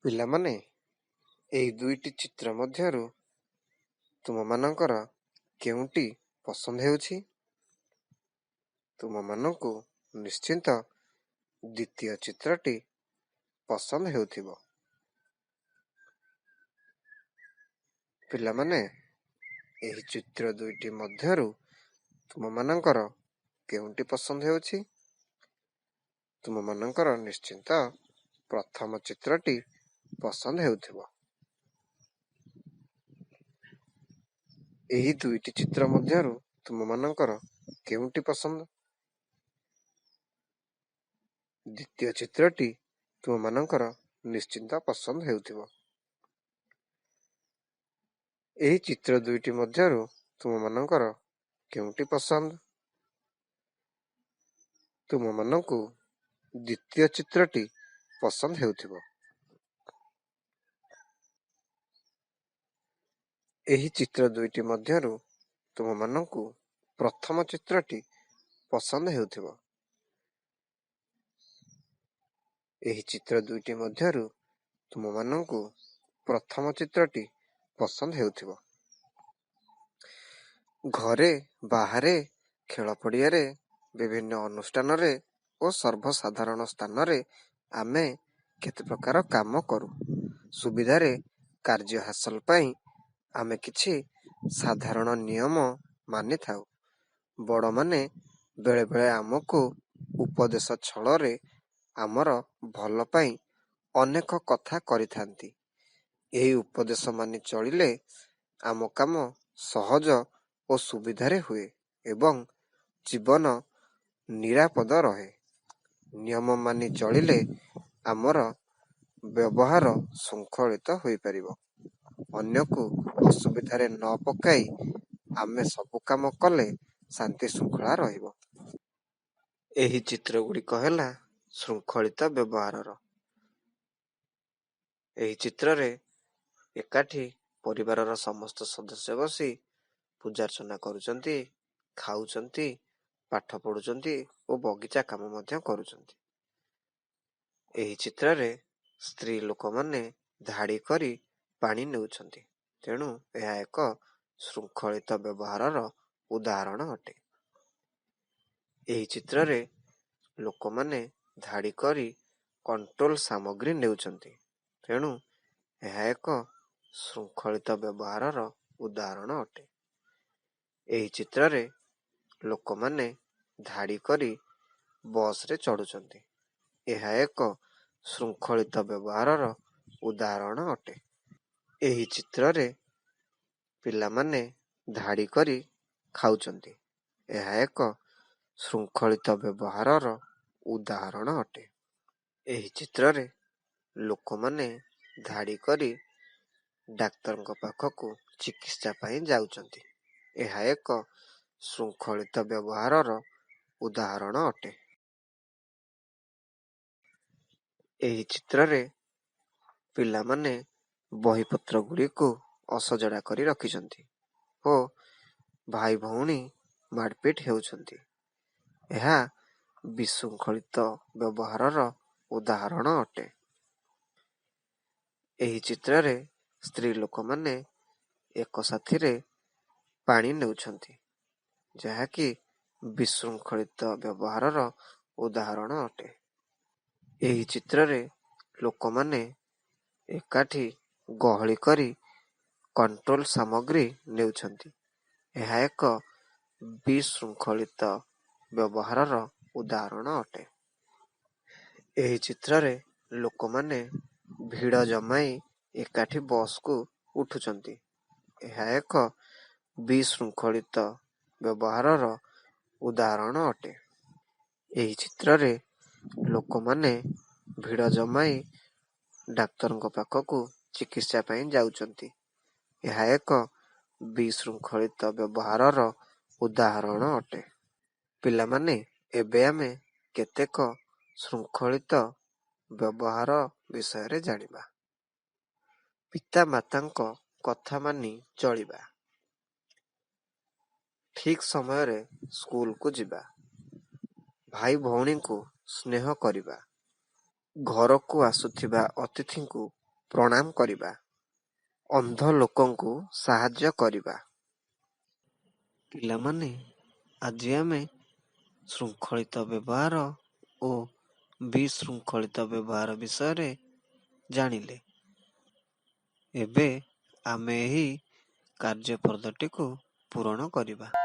ପିଲାମାନେ, ଏହି ଦୁଇଟି ଚିତ୍ର ମଧ୍ୟରୁ ତୁମମାନଙ୍କର କେଉଁଟି ପସନ୍ଦ ହେଉଛି? ତୁମମାନଙ୍କୁ ନିଶ୍ଚିନ୍ତ ଦ୍ୱିତୀୟ ଚିତ୍ରଟି ପସନ୍ଦ ହେଉଥିବ। ପିଲାମାନେ, ଏହି ଚିତ୍ର ଦୁଇଟି ମଧ୍ୟରୁ ତୁମମାନଙ୍କର କେଉଁଟି ପସନ୍ଦ ହେଉଛି? ତୁମମାନଙ୍କର ନିଶ୍ଚିନ୍ତ ପ୍ରଥମ ଚିତ୍ରଟି ପସନ୍ଦ ହେଉଥିବ। ଏହି ଦୁଇଟି ଚିତ୍ର ମଧ୍ୟରୁ ତୁମମାନଙ୍କର କେଉଁଟି ପସନ୍ଦ? ଦ୍ୱିତୀୟ ଚିତ୍ରଟି ତୁମମାନଙ୍କର ନିଶ୍ଚିନ୍ତ ପସନ୍ଦ ହେଉଥିବ। ଏହି ଚିତ୍ର ଦୁଇଟି ମଧ୍ୟରୁ ତୁମମାନଙ୍କର କେଉଁଟି ପସନ୍ଦ? ତୁମମାନଙ୍କୁ ଦ୍ୱିତୀୟ ଚିତ୍ରଟି ପସନ୍ଦ ହେଉଥିବ। ଏହି ଚିତ୍ର ଦୁଇଟି ମଧ୍ୟରୁ ତୁମମାନଙ୍କୁ ପ୍ରଥମ ଚିତ୍ରଟି ପସନ୍ଦ ହେଉଥିବ। ଏହି ଚିତ୍ର ଦୁଇଟି ମଧ୍ୟରୁ ତୁମମାନଙ୍କୁ ପ୍ରଥମ ଚିତ୍ରଟି ପସନ୍ଦ ହେଉଥିବ। ଘରେ, ବାହାରେ, ଖେଳ ପଡ଼ିଆରେ, ବିଭିନ୍ନ ଅନୁଷ୍ଠାନରେ ଓ ସର୍ବସାଧାରଣ ସ୍ଥାନରେ ଆମେ କେତେ ପ୍ରକାର କାମ କରୁ। ସୁବିଧାରେ କାର୍ଯ୍ୟ ହାସଲ ପାଇଁ ଆମେ କିଛି ସାଧାରଣ ନିୟମ ମାନିଥାଉ। ବଡ଼ମାନେ ବେଳେବେଳେ ଆମକୁ ଉପଦେଶ ଛଳରେ ଆମର ଭଲ ପାଇଁ ଅନେକ କଥା କରିଥାନ୍ତି। ଏହି ଉପଦେଶ ମାନି ଚଳିଲେ ଆମ କାମ ସହଜ ଓ ସୁବିଧାରେ ହୁଏ ଏବଂ ଜୀବନ ନିରାପଦ ରହେ। ନିୟମ ମାନି ଚଳିଲେ ଆମର ବ୍ୟବହାର ଶୃଙ୍ଖଳିତ ହୋଇପାରିବ। ଅନ୍ୟକୁ ଅସୁବିଧାରେ ନ ପକାଇ ଆମେ ସବୁ କାମ କଲେ ଶାନ୍ତି ଶୃଙ୍ଖଳା ରହିବ। ଏହି ଚିତ୍ରଗୁଡ଼ିକ ହେଲା ଶୃଙ୍ଖଳିତ ବ୍ୟବହାରର। ଏହି ଚିତ୍ରରେ ଏକାଠି ପରିବାରର ସମସ୍ତ ସଦସ୍ୟ ବସି ପୂଜାର୍ଚ୍ଚନା କରୁଛନ୍ତି, ଖାଉଛନ୍ତି, ପାଠ ପଢୁଛନ୍ତି ଓ ବଗିଚା କାମ ମଧ୍ୟ କରୁଛନ୍ତି। ଏହି ଚିତ୍ରରେ ସ୍ତ୍ରୀ ଲୋକମାନେ ଧାଡ଼ି କରି ପାଣି ନେଉଛନ୍ତି, ତେଣୁ ଏହା ଏକ ଶୃଙ୍ଖଳିତ ବ୍ୟବହାରର ଉଦାହରଣ ଅଟେ। ଏହି ଚିତ୍ରରେ ଲୋକମାନେ ଧାଡ଼ି କରି କଣ୍ଟ୍ରୋଲ ସାମଗ୍ରୀ ନେଉଛନ୍ତି, ତେଣୁ ଏହା ଏକ ଶୃଙ୍ଖଳିତ ବ୍ୟବହାରର ଉଦାହରଣ ଅଟେ। ଏହି ଚିତ୍ରରେ ଲୋକମାନେ ଧାଡ଼ି କରି ବସରେ ଚଢୁଛନ୍ତି, ଏହା ଏକ ଶୃଙ୍ଖଳିତ ବ୍ୟବହାରର ଉଦାହରଣ ଅଟେ। ଏହି ଚିତ୍ରରେ ପିଲାମାନେ ଧାଡ଼ି କରି ଖାଉଛନ୍ତି, ଏହା ଏକ ଶୃଙ୍ଖଳିତ ବ୍ୟବହାରର ଉଦାହରଣ ଅଟେ। ଏହି ଚିତ୍ରରେ ଲୋକମାନେ ଧାଡ଼ି କରି ଡାକ୍ତରଙ୍କ ପାଖକୁ ଚିକିତ୍ସା ପାଇଁ ଯାଉଛନ୍ତି, ଏହା ଏକ ଶୃଙ୍ଖଳିତ ବ୍ୟବହାରର ଉଦାହରଣ ଅଟେ। ଏହି ଚିତ୍ରରେ ପିଲାମାନେ ବହିପତ୍ର ଗୁଡ଼ିକୁ ଅସଜଡ଼ା କରି ରଖିଛନ୍ତି ଓ ଭାଇ ଭଉଣୀ ମାଡ଼ପିଟ ହେଉଛନ୍ତି, ଏହା ବିଶୃଙ୍ଖଳିତ ବ୍ୟବହାରର ଉଦାହରଣ ଅଟେ। ଏହି ଚିତ୍ରରେ ସ୍ତ୍ରୀ ଲୋକମାନେ ଏକ ସାଥିରେ ପାଣି ନେଉଛନ୍ତି, ଯାହାକି ବିଶୃଙ୍ଖଳିତ ବ୍ୟବହାରର ଉଦାହରଣ ଅଟେ। ଏହି ଚିତ୍ରରେ ଲୋକମାନେ ଏକାଠି ଗହଳି କରି କଣ୍ଟ୍ରୋଲ ସାମଗ୍ରୀ ନେଉଛନ୍ତି, ଏହା ଏକ ବିଶୃଙ୍ଖଳିତ ବ୍ୟବହାରର ଉଦାହରଣ ଅଟେ। ଏହି ଚିତ୍ରରେ ଲୋକମାନେ ଭିଡ଼ ଜମାଇ ଏକାଠି ବସକୁ ଉଠୁଛନ୍ତି, ଏହା ଏକ ବିଶୃଙ୍ଖଳିତ ବ୍ୟବହାରର ଉଦାହରଣ ଅଟେ। ଏହି ଚିତ୍ରରେ ଲୋକମାନେ ଭିଡ଼ ଜମାଇ ଡାକ୍ତରଙ୍କ ପାଖକୁ ଚିକିତ୍ସା ପାଇଁ ଯାଉଛନ୍ତି, ଏହା ଏକ ବିଶୃଙ୍ଖଳିତ ବ୍ୟବହାରର ଉଦାହରଣ ଅଟେ। ପିଲାମାନେ, ଏବେ ଆମେ କେତେକ ଶୃଙ୍ଖଳିତ ବ୍ୟବହାର ବିଷୟରେ ଜାଣିବା। ପିତାମାତାଙ୍କ କଥା ମାନି ଚଳିବା। ଠିକ୍ ସମୟରେ ସ୍କୁଲକୁ ଯିବା। ଭାଇ ଭଉଣୀଙ୍କୁ ସ୍ନେହ କରିବା। ଘରକୁ ଆସୁଥିବା ଅତିଥିଙ୍କୁ ପ୍ରଣାମ କରିବା । ଅନ୍ଧ ଲୋକଙ୍କୁ ସାହାଯ୍ୟ କରିବା । ପିଲାମାନେ, ଆଜି ଆମେ ଶୃଙ୍ଖଳିତ ବ୍ୟବହାର ଓ ବିଶୃଙ୍ଖଳିତ ବ୍ୟବହାର ବିଷୟରେ ଜାଣିଲେ। ଏବେ ଆମେ ଏହି କାର୍ଯ୍ୟଫର୍ଦ୍ଦଟିକୁ ପୂରଣ କରିବା।